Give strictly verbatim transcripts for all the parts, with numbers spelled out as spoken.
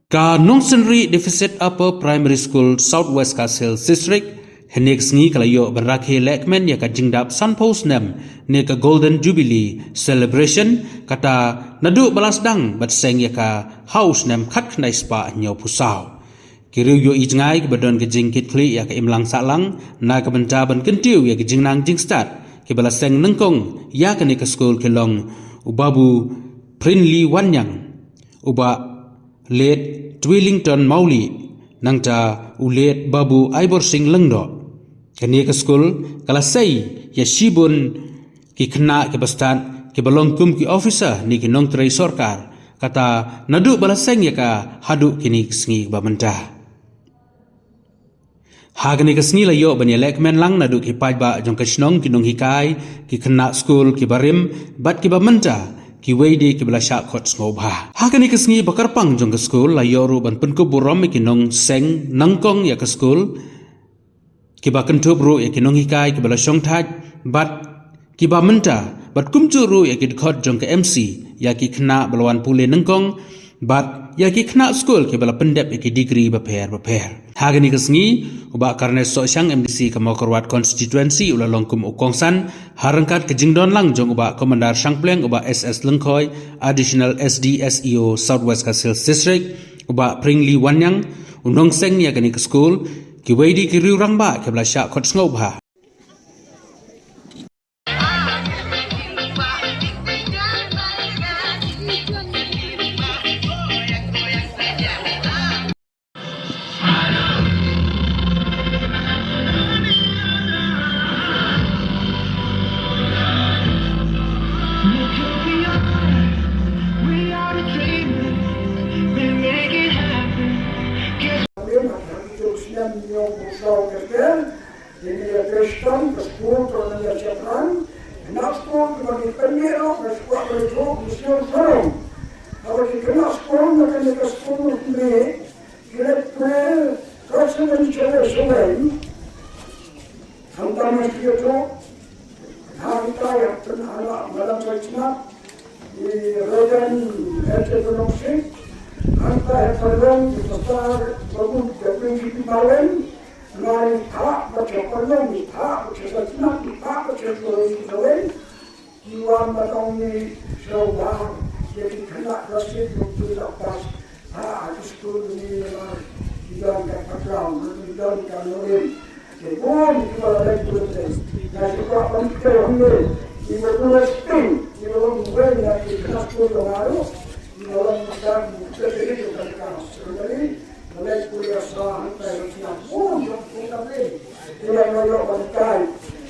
Ka Nongsynrieh Deficit Upper Primary School, South West Khasi Hills District, hynne ka sngi ka la ïoh ban rakhe lehkmen ïa ka jingdap sanphew snem ne ka Golden Jubilee Celebration, kata naduh ba la sdang bad seng ïa ka ha u snem khatkhyndai spah hynñiewphew saw. Ki riew ïohi jngai kiba don ka jingkitkhlieh ïa ka imlang sahlang na ka bynta ban kyntiew ïa ka jingnang jingstad kiba la seng nyngkong ïa kane ka skul ki long u Babu Prinly Wanniang, u Bah Late Twillington Mawlieh, nangta u Late Babu Aiborsing Lyngdoh. Kane ka skul ka la sei ïa shibun ki khynnah kiba stad kiba long kum ki officer ne ki nongtrei sorkar, kata naduh ba la seng ïa ka haduh kine ki sngi kiba mynta. Ha kane ka sngi la ïoh ban ïalehkmen lang naduh ki paidbah jong ka shnong, ki nonghikai, ki khynnah skul kiba rim bad kiba mynta, kiwei de kiba la shah khot sngewbha. Ha kane ka sngi ba kyrpang jong ka skul la ïoh ruh ban pynkup burom ïa ki nongseng nyngkong ïa ka skul, kiba kynthup ruh ïa ki nonghikai kiba la shongthait bad kiba mynta, bad kumjuh ruh ïa ki dkhot jong ka M C, ïa ki khynnah ba la wan pule nyngkong bad ïa ki khynnah skul kiba la pyndep ïa ki degree bapher bapher. Ha kane ka sngi, u Bah Carnes Sohshang, M D C ka Mawkyrwat Constituency, u la long kum u kongsan ha ryngkat ka jingdon lang jong u Bah Commander Shangpliang, u Bah S S Lyngkhoi, Additional S D S E O South West Khasi Hills District, u Bah Prinly Wanniang, u nongseng ïa kane ka skul, kiwei de ki riew rangbah kiba la shah khot sngewbha. Ïa ka skul ka la nang ïa shaphrang, khynnah skul kiba ngi pynmih ruh, ka skul ka la jop, ngi sngewsarong. Haba ki khynnah skul na kane ka skul ngi ki leit pule, ka sngewsarong sngewsarong. Khamtam ngi ki jop, hangta ïa pynhana madan ka chnat, i Rajan H F Nongsi, hangta ïa pynlong i pasar, babu, ïa pynlong i pawen, Ngan thah ba ka pynlong, thah ba ka chnat, thah ba ka pynlong. Ki wan ba tang ni sngewbha ïa ki khynnah Khasi ruh ki la pass ha ki skul ni, la ki don ka background, ki don ka knowledge. Te bun kiba la leit pule te, nga shu kwah ban kdew hangne, kiba pule sting, kiba long wei na ki khynnah skul jong nga ruh, kiba long ka, ka, ka, ka, ka, ka, Balei pule sa hangtai sha bun jong pule ka blei. Ila nga ïoh ban kai.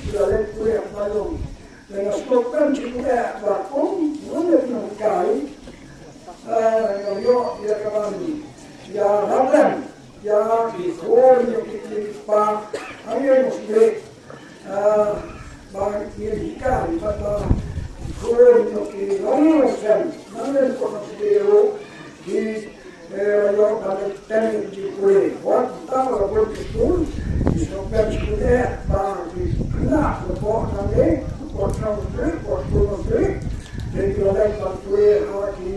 Ila lei pule ba long. Nga sngewthuh ban shu pule ba kum bun jong kai. Nga ïoh ïa ka ban ïa ralan ïa ki khun ïa ki kpa. Hangne mesti Ah, ba ngin hikai bad ba khun ïa ki nongsen, nangta ko na studio ki, eh, ïoh ban ten ki pule. Wat ta la bun ki skul, ki skul pen skul eh, ba ki khynnah la bok nangta, bok nang pule, bok skul nang pule. Te ki la dei ban pule ha ki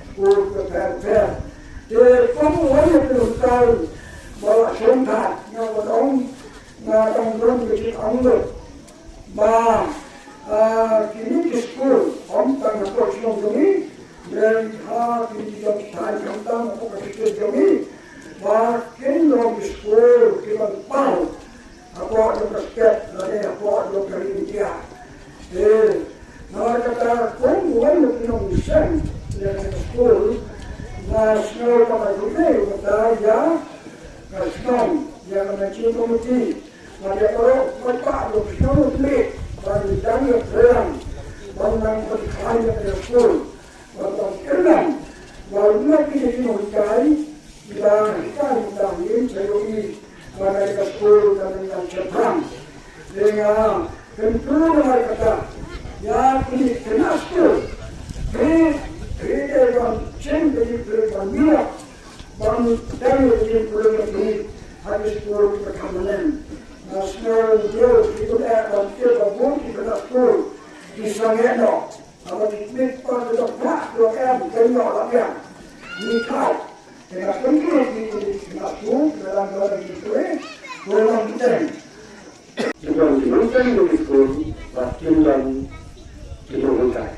skul pher pher. Te kum wan ïa ki nongsen ba la shongthait, nga wan ong, Nga dang don ka jingangnud ba, ah, kine ki skul, ym tang hapoh shnong jong ngi, hynrei ha kine ki jong ki thaiñ khamtam hapoh ka district jong ngi, ba kin long ki skul kiban paw hapoh jong ka state lane hapoh jong ka ri India. Eh, namar kata kum uwei na ki nongsen ïa ka skul, nga sngew ba ka jong ngi mynta ïa ka shnong, ïa ka managing committee, bad ïa baroh paidbah jong ka shnong u Tymmen, ba ngi dang ïa pyrshang ban nang pynkhraw ïa ka skul, bad ban kyrmen ba u nang ki jinghikai kiba hikai mynta ngin sa ïohi ba ka skul ka nang ïa shaphrang. Te nga kyntu namar kata ïa kine ki khynnah skul, phi, phi dei ban shim ka jingpyrshang ban ïa Ban dang ïa ka jingpule ka jong ngi ha ki skul kiba kham byneng. Nga sngew ïa ki, ki bun eh ban tip ba bun ki khynnah skul ki sangeh noh. Haba ki mih pat ki dok phah dok em, ki ïoh la biang. Ngi thait. Te nga Ki don ki nongpynïaid skul bad ki don ki nonghikai.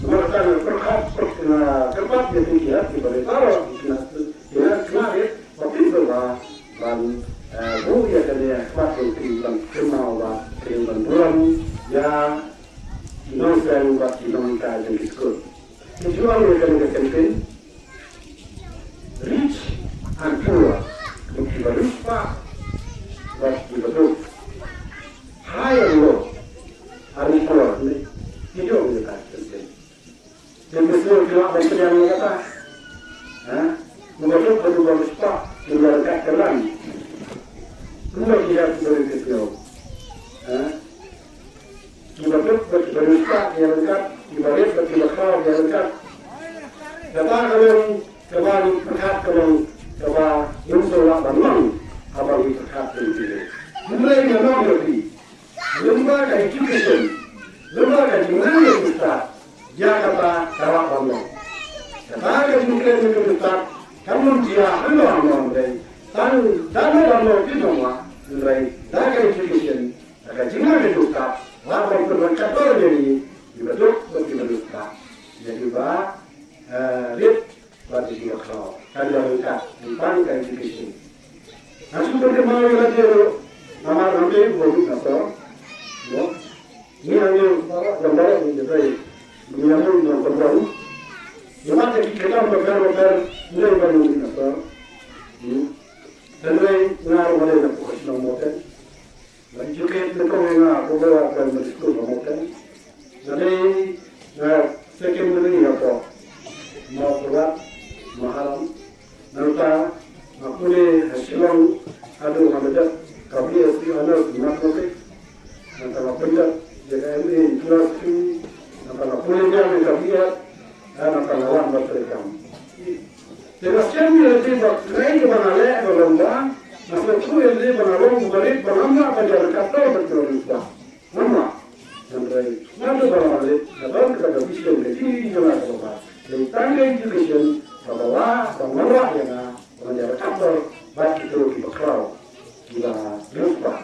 Namar kata nga pyrkhat, nga kyrpad ïa phi ki hep ki barit baroh, ki nongpynïaid skul, ba phi sngewbha ban, eh, buh ïa kane ha khmat jong phi ban kynmaw ba phi ban burom ïa ki nongseng bad ki nonghikai jong ki skul. Ki ju ong ïa kane ka campaign, rich and poor, kiba riewspah bad kiba duk, high and low, are equal. Ki ju ong ïa kane ka campaign. Ki mih shuh ki lah ban pynïaid ïa kata. Ha? Kiba duk bad kiba riewspah ki ïaryngkat kylleng. Kumno ki ïa, kiba riewspah ki ïa. Ha? Kiba duk bad kiba riewspah ki ïaryngkat, kiba rit bad kiba khraw ki ïaryngkat. Kata ka long kaba ngi pyrkhat, ka long kaba ngim sngewlah ban long haba ngi pyrkhat ïa kine. Hynrei nga ong ïa phi, lyngba ka education, lyngba ka jingnang ïa ki stad, ïa kata ka lah ban long. Kata ka jingkren ïa ki stad kam long jia hangno hangno, hynrei tang da kaba long ki nongwah, hynrei da ka education, da ka jingnang ïa ki stad, lah ban pynryngkat dor ïa ngi, kiba duk bad kiba riewspah, ïa kiba, eh, rit bad ïa kiba khraw. Ka dei ryngkat, lyngba ka education. Nga shu pyrkhat ïa lade ruh, namar lade ruh mih na sor. Mo? Ngi hangne baroh, jam baroh ngi dei. Ngi hangne ngi nongkynmaw. Ïa mat ki kaitam bapher bapher, ngi dei ban mih na sor. Hmm. Hynrei nga ruh nga dei na pdeng ka shnong Mawteng. Nga educate nyngkong ïa nga ha Pobowa Primary School ha Mawteng. Nga dei, nga secondary hapoh Mawkyrwat, Maharam. Nangta nga pule ha Shillong haduh nga la dep ka B S C Honours in Mathematics. Nangta nga pyndep ïa ka M A in Philosophy. Nangta nga pule biang ïa ka B Ed. Nangta nga wan ban trei kam. Te nga shem ïa lade ba kaei kaba nga leh ka long ba nga sngewthuh ïa lade ba nga long uba rit ba ngam lah ban ïaryngkat dor bad kiba riewspah. Ngam lah. Hynrei naduh ba nga rit nga don kata ka vision, ka jingim jong nga kaba bha. Dei tang ka education kaba lah ban wanrah ïa nga ban ïaryngkat dor bad kito kiba khraw, kiba riewspah.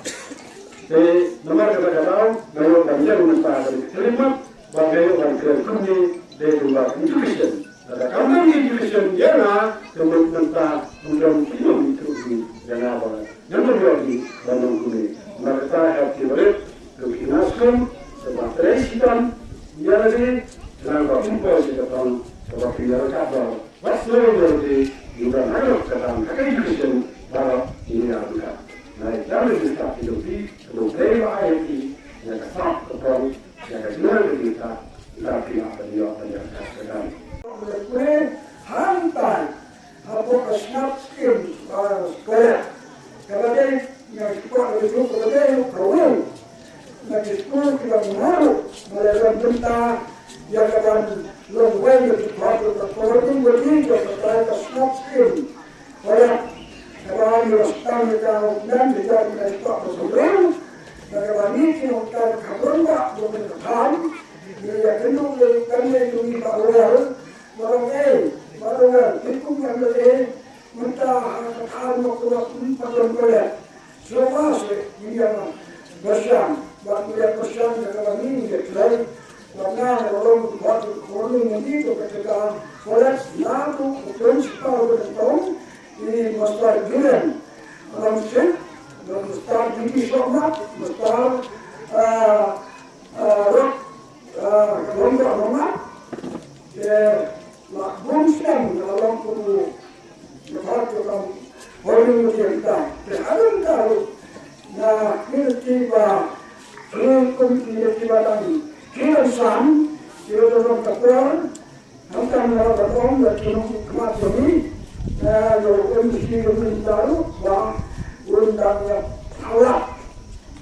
Te namar kata ka daw nga ïoh ban ïeng mynta ha kane ka khyllipmat, bad nga ïoh ban kren kumne, dei lyngba ka education. Lada kam don education ïa nga, te mynta ym don kino ki ithuh ïa nga ba ngan ym ïoh ban long kumne. Namar kata, hep ki barit, to keep asking, to ba trei shitom ïa lade, khnang ba kin poi sha ka thong kaba kin ïaryngkat bor. Wat sngew ïa lade, kin don ha ka kyrdan ha ka education baroh kin ïaryngkat. Nga ïa ka register ki jong phi, kaba U Blei un ai ïa phi ïa ka sap ka pong, ïa ka jingïaryngkat, ïa ka jingïaryngkat. Hangtai hapoh ka SNAP scheme, ah, scholar. Kaba dei, nga sngewthuh kaba dei ruh kawei na ki skul kiba nga ruh nga la ïalam bynta ïa kaban long wei na ki khot ka koordinator jong ka trai ka SNAP scheme. Kaba ngi la sdang ïa ka u kmen ka jong ka tok ka sdang. Na kaba ngi ki nongtrei ka kham rangbah jong ka tham, ngi ïa kynduh ïa ka kmen jong ngi ba ruh. Ba long ei, ba long ei, ki kum M L A, mynta ha ka thaiñ Mawkyrwat ym pat don toilet. Shuwa shuh ngin ïa pyrshang, bad ngin ïa pyrshang ïa kaba ngin ïa trei. Bad nga nga long bad ka khornung ngi to ka jaka toilet, naduh u principal ba nyngkong, i Master Giren. Long shet, long Master Gigi Shokmat, Master, ah, ah, Rok, ah, Rok Rok Rok. Te la bun snem nga la long kum u, nga phai kum u, hoi ning u dien ta. Te hadien ta ruh nga kyrti ba ki kum ki ki ba dang ki dang san, ki dang dang ka por. Hangta nga la ban ong ïa ki nongkhmat jong ngi, eh, ïa u M C jong ngi ta ruh ba un dang ïa pynlap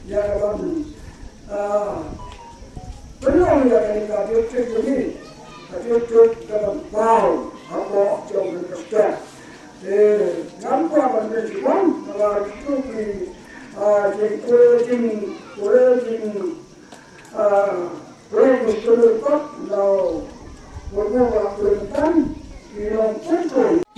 ïa ka ban, ah, pynlong ïa kane ka district jong ngi, ka district ka ban paw hapoh jong ka state. Te ngam kwah ban pynshong namar kito ki, ah, jingkhuslai, jingkhuslai, jing, ah, Ki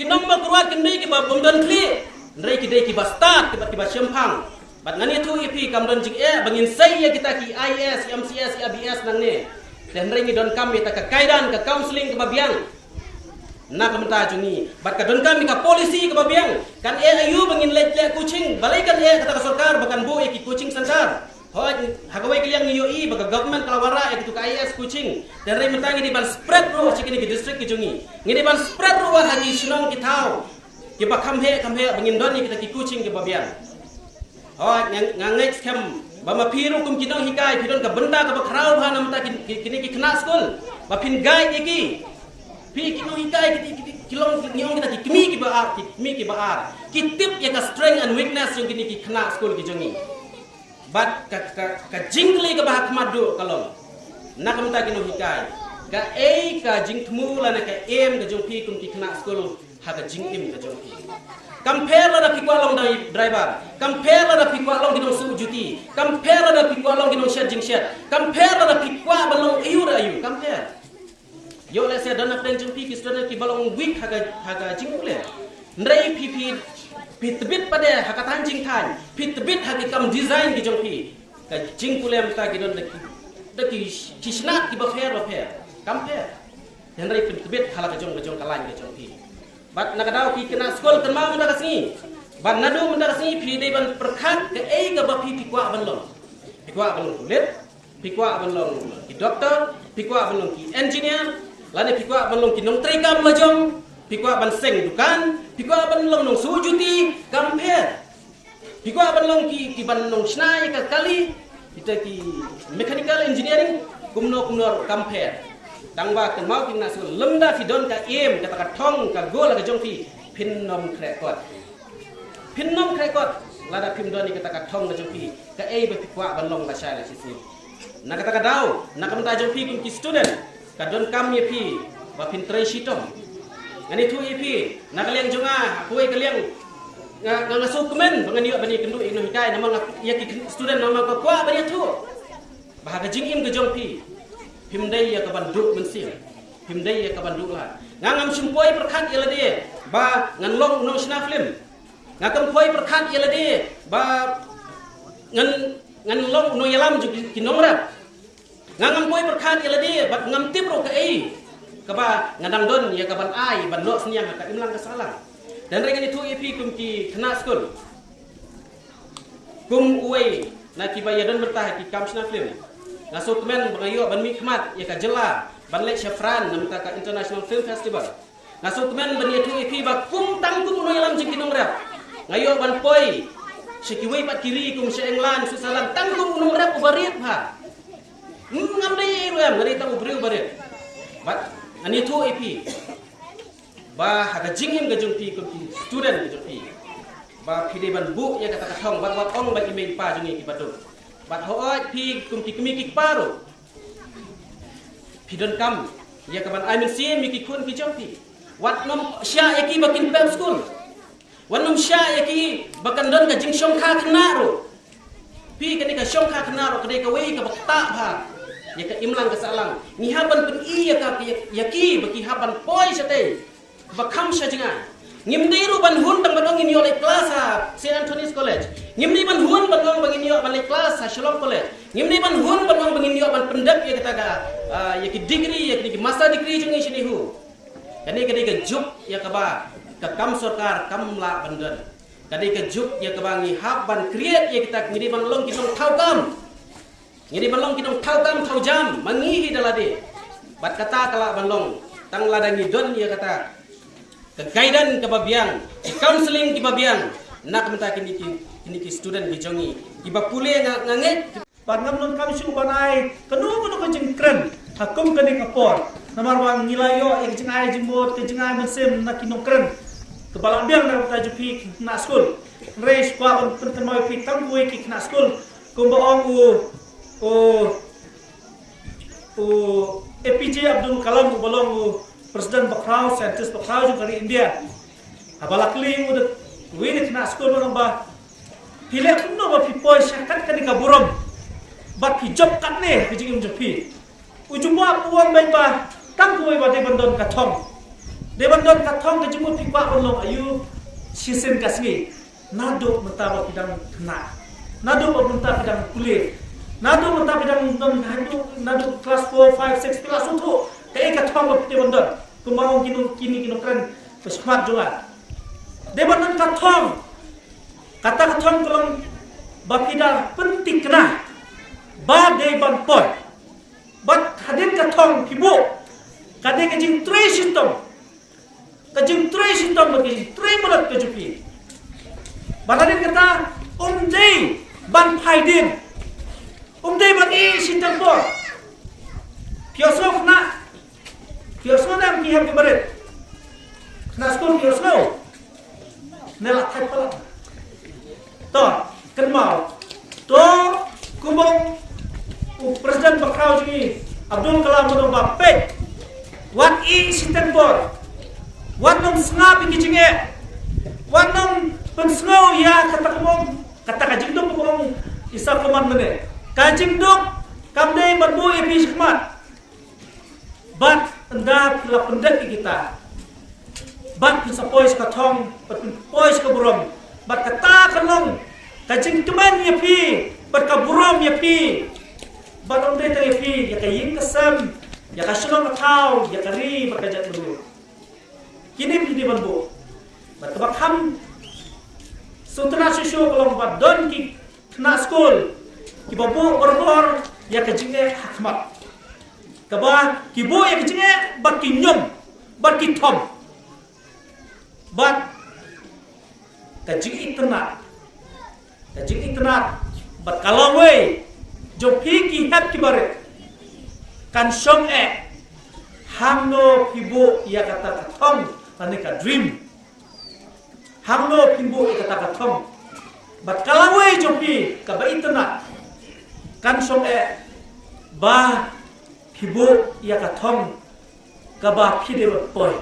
nong Mawkyrwat kim dei kiba bym don khlieh. Hynrei ki dei kiba stad, kiba, kiba shemphang. Bad ngan ïathuh ïa phi, kam don jingeh ba ngin sei ïa kita ki I A S, ki M C S, ki I A S nangne. Te hynrei ngi donkam ïa kata ka kaida, ka counselling kaba biang na ka bynta jong ngi. Bad ka donkam ïa ka policy kaba biang. Kan eh aïu ba ngin leit leh coaching, balei kan eh kata ka sorkar ba kan buh ïa ki coaching center. Hooid, ha kawei ka liang ngi ïohi ba ka government ka la wanrah ïa kito ka I A S coaching. Te hynrei mynta ngi dei ban spread ruh sha kine ki district ki jong ngi. Ngi dei ban spread ruh wat ha ki shnong ki thaw kiba kham heh kham heh ba ngin don ïa kita ki coaching kiba biang. Hooid, nga, nga ngeit skhem ba ma phi ruh kum ki nonghikai phi don ka bynta kaba khraw bha na bynta ki, ki, kine ki khynnah skul ba phin guide ïa ki. Phi ki nonghikai ki, ki, ki, ki long, ngi ong kita ki kmie kiba ar, ki kmie kiba ar. Ki tip ïa ka strength and weakness jong kine ki khynnah skul ki jong ngi. Bad ka, ka, ka jingkylli kaba ha khmat duh ka long, na ka bynta ki nonghikai, kaei ka jingthmu lane ka aim ka jong phi kum ki khynnah skul ha ka jingim ka jong phi? Kam pher lada phi kwah long dai-, driver, kam pher lada phi kwah long ki nongsuh juti, kam pher lada phi kwah long ki nongshet jingshet, kam pher lada phi kwah ban long aïu re aïu, kam pher. Ïoh lehse don na pdeng jong phi ki student kiba long weak ha ka, ha ka jingpule. Hynrei phi, phi, phi tbit pat de ha ka thaiñ jingthaiñ, phi tbit ha ki kam design ki jong phi. Ka jingpule mynta ki don da ki, da ki, ki shnat kiba pher ba pher. Kam pher. Hynrei phin tbit ha la ka jong ka jong ka lain ka jong phi. Bad na ka daw ki khynnah skul, kynmaw mynta ka sngi, bad naduh mynta ka sngi phi dei ban pyrkhat kaei kaba phi, phi kwah ban long. Phi kwah ban long pulit, phi kwah ban long ki doktor, phi kwah ban long ki engineer, lane phi kwah ban long ki nongtrei kam la jong, phi kwah ban seng dukan, phi kwah ban long nongsuh juti, kam pher. Phi kwah ban long ki, ki ban nongshna ïa ka kali, kita ki mechanical engineering, kumno kumno ruh, kam pher. Tang ba kynmaw ki khynnah skul, lymda phi don ka aim, kata ka thong, ka goal ka jong phi, phin ym khreh kot. Phin ym khreh kot lada phim don ïa kata ka thong ka jong phi, kaei ba phi kwah ban long lashai lashisngi. Na kata ka daw, na ka bynta jong phi kum ki student, ka donkam ïa phi ba phin trei shitom. Ngan ïathuh ïa phi, na ka liang jong nga, ha kawei ka liang, nga, nga, nga sngewkmen ba ngan ïoh ban ïakynduh ïa ki nonghikai, namar nga, ïa ki student, namar nga kwah ban ïathuh ba ha ka jingim ka jong phi, phim dei ïa ka ban duh mynsiem, phim dei ïa ka ban duh lad. Nga ngam shym poi pyrkhat ïa lade ba ngan long u nongshna film. Nga kam poi pyrkhat ïa lade ba ngan, ngan long u nongïalam jong ki, ki nongrep. Nga ngam poi pyrkhat ïa lade bad ngam tip ruh kaei kaba nga dang don ïa ka ban ai ban noh synñiang ha ka imlang ka sahlang. Te hynrei ngan ïathuh ïa phi kum ki khynnah skul, kum uwei na kiba ïadon bynta ha ki kam shna film, nga sngewkmen ba nga ïoh ban mihkhmat ïa ka jylla ban leit sha France na bynta ka International Film Festival. Nga sngewkmen ban ïathuh ïa phi ba kum, tang kum u nongïalam jong ki nongrep, nga ïoh ban poi sha kiwei pat ki ri kum sha England, Switzerland, tang kum u nongrep uba rit bha. Hmm, ngam dei ei ruh em, nga dei tang u briew uba rit. Bad ngan ïathuh ïa phi ba ha ka jingim ka jong phi kum ki student ka jong phi, ba phi dei ban buh ïa kata ka thong, bad wat ong ba i mei i pa jong ngi kiba duk. Bad hooid phi kum ki kmie ki kpa ruh, phi donkam ïa ka ban ai mynsiem ïa ki khun ki jong phi. Wat nym shah ïa ki ba kin pep skul. Wat nym shah ïa ki ba kan don ka jingshongkha khynnah ruh. Phi, kane ka shongkha khynnah ruh ka dei kawei kaba ktah bha ïa ka imlang ka sahlang. Ngi hap ban pyni ïa ka, ïa, ïa ki ba ki hap ban poi shatei, ba kham sha jngai. Ngim dei ruh ban hun tang ban ong ngin ïoh leit klas ha Saint Anthony's College. Ngim dei ban hun ban ong ba ngin ïoh ban leit klas ha Shillong College. Ngim dei ban hun ban ong ba ngin ïoh ban pyndep ïa kata ka, ah, ïa ki degree, ïa ki, ki master degree jong ngi shane hi. Kane ka dei ka juk ïa kaba ka kam sorkar kam lah ban don. Ka dei ka juk ïa kaba ngi hap ban create ïa kita, ngi dei ban long ki nongthaw kam. Ngi dei ban long ki nongthaw kam thaw jam ma ngi hi da lade. Bad kata ka lah ban long tang lada ngi don ïa kata ka guidance kaba biang, ki counselling kiba biang na ka bynta kine ki, kine ki student ki jong ngi kiba pule. Nga, nga ngeit. Bad ngam donkam shuh ban ai kano kano ka jingkren ha kum kane ka por, namar ba ngi la ïoh ïa ka jingai jingmut, ka jingai mynsiem na ki nongkren kaba la biang na ka bynta jong phi ki khynnah skul. Hynrei shu kwah ban pynkynmaw ïa phi tang kawei ki khynnah skul, kumba ong u, u, u A P J Abdul Kalam uba long u president bakhraw, scientist bakhraw jong ka ri India. Haba la kylli u da uwei na ki khynnah skul, u ong ba, phi leh kumno ba phi poi sha kat kane ka burom bad phi jop katne ha ka jingim jong phi? U jubab u ong beit ba tang kawei ba dei ban don ka thong. Dei ban don ka thong, ka jingmut phi kwah ban long aïu shisien ka sngi. Naduh mynta ba phi dang khynnah, naduh ba mynta phi dang pule, naduh mynta phi dang don, naduh, naduh class four, five, six, phi la sngewthuh kaei ka thong ba phi dei ban don. Kumba ong kino kine ki nongkren ba shakhmat jong nga, dei ban don ka thong. Kata ka thong ka long ba phi da pynthikna ba dei ban poi. Bad hadien ka thong phi buh, ka dei ka jingtrei shitom, ka jingtrei shitom bad ka jingtrei mlot ka jong phi. Bad hadien kata, ym dei ban phai dien, ym dei ban ïeh shiteng por. Phi ïohsngew khynnah, phi ïohsngew ne em ki hep ki barit? Khynnah skul phi ïohsngew ne la thait palat? To, kynmaw. To, kumba ong u President bakhraw jong ngi, Abdul Kalam, u ong ba peit, wat ïeh shiteng por, wat nym sngap ïa ki jingeh, wat nym pynsngew ïa kata ka mong, kata ka jingduk, kumba ong i Sir Command mynne. Ka jingduk kam dei ban buh ïa phi shakhmat. Bad ynda phi la pyndep ïa kita, bad phin sa poi sha ka thong, bad phin poi sha ka burom, bad kata kan long ka jingkmen ïa phi bad ka burom ïa phi. Bad ym dei tang ïa phi, ïa ka ïing ka sem, ïa ka shnong ka thaw, ïa ka ri bad ka jaitbynriew. Kine phi dei ban buh. Bad kaba kham sngewtynnat shuh shuh ka long ba don ki khynnah skul kiba buh barabor ïa ka jingeh ha khmat, kaba ki buh ïa ka jingeh bad ki ñiom bad ki thom. Bad ka jingitynnat, ka jingitynnat bad ka lawei jong phi ki hep ki barit kan shong eh hangno phi buh ïa kata ka thong lane ka dream. Hangno phin buh ïa kata ka thong. Bad ka lawei jong phi kaba itynnat kan shong eh ba phi buh ïa ka thong kaba phi dei ban poi.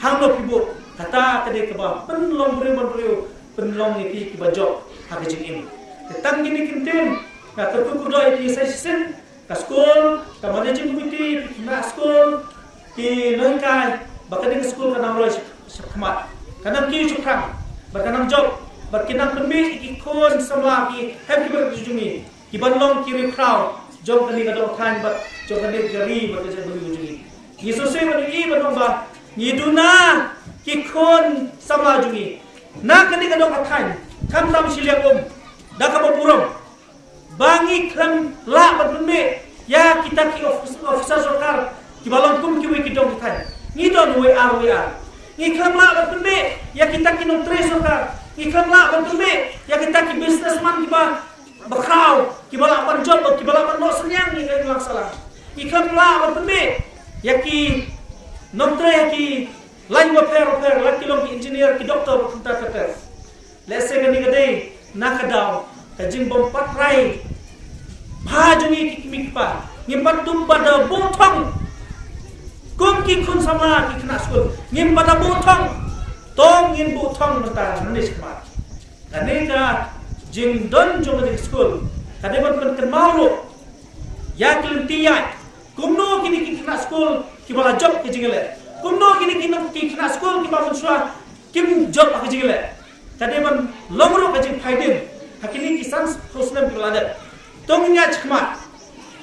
Hangno phi buh, kata ka dei kaba pynlong briew man briew, pynlong ïa phi kiba jop ha ka jingim. Te tang kine ki ktien nga kyrkhu kyrdoh ïa phi sa shisien, ka skul, ka managing committee, ki khynnah skul, ki nonghikai, ba kane ka skul kan nang roi sha, sha khmat, kan nang kiew sha phrang, bad kan nang jop, bad kin nang pynmih ïa ki khun samla, ki hep ki barit jong ngi, ki ban long ki riewkhraw jong kane ka dong thaiñ bad jong kane ka ri bad ka jaitbynriew jong ngi. Ngi sngewsih bad ngi i ban ong ba ngi duna ki khun samla jong ngi na kane ka dong thaiñ, khamtam shiliang um, da kaba burom, ba ngi khlem lah ban pynmih ïa kita ki ofis-, officer sorkar kiba long kum kiwei ki dong ki thaiñ. Ngi don wei ar wei ar. Ngi khlem lah ban pynmih ïa kita ki nongtrei sorkar. Ngi khlem lah ban pynmih ïa kita ki businessman kiba, ba khraw, kiba lah ban jop, kiba lah ban noh synñiang ïa ka imlang sahlang. Ngi khlem lah ban pynmih ïa ki nongtrei ïa ki lain bapher bapher, la ki long ki engineer, ki doktor, ki kumta ter ter. Lehse kane ka dei na ka daw ka jingbym pat rai bha jong ngi ki kmie ki kpa. Ngim pat dum pat da buh thong kum ki khun samla, ki khynnah skul. Ngim pat da buh thong. To ngin buh thong mynta, nangne shakhmat. Kane ka jingdon jong kane ka skul ka dei ban pynkynmaw ruh ïa ki lynti ïaid. Kumno kine ki khynnah skul kiba la jop ka jingïaleh, kumno kine ki nong-, ki khynnah skul kiba mynshuwa kim jop ha ka jingïaleh, ka dei ban long ruh ka jingphaidien ha kine ki san phew snem kiba la dep. To ngin ïaid shakhmat,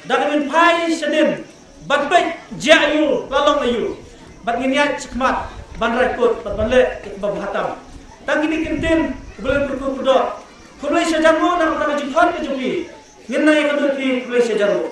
da kaba ngin phai shadien, bad peit jia aïu la long aïu, bad ngin ïaid shakhmat ban rai kut bad ban leh ïa kaba bha tam. Tang kine ki ktien, U Blei un kyrkhu kyrdoh. Khublei shihajar nguh na ka bynta ka jingkhot ka jong phi. Ngin nang ïakynduh ïa phi, khublei shihajar nguh.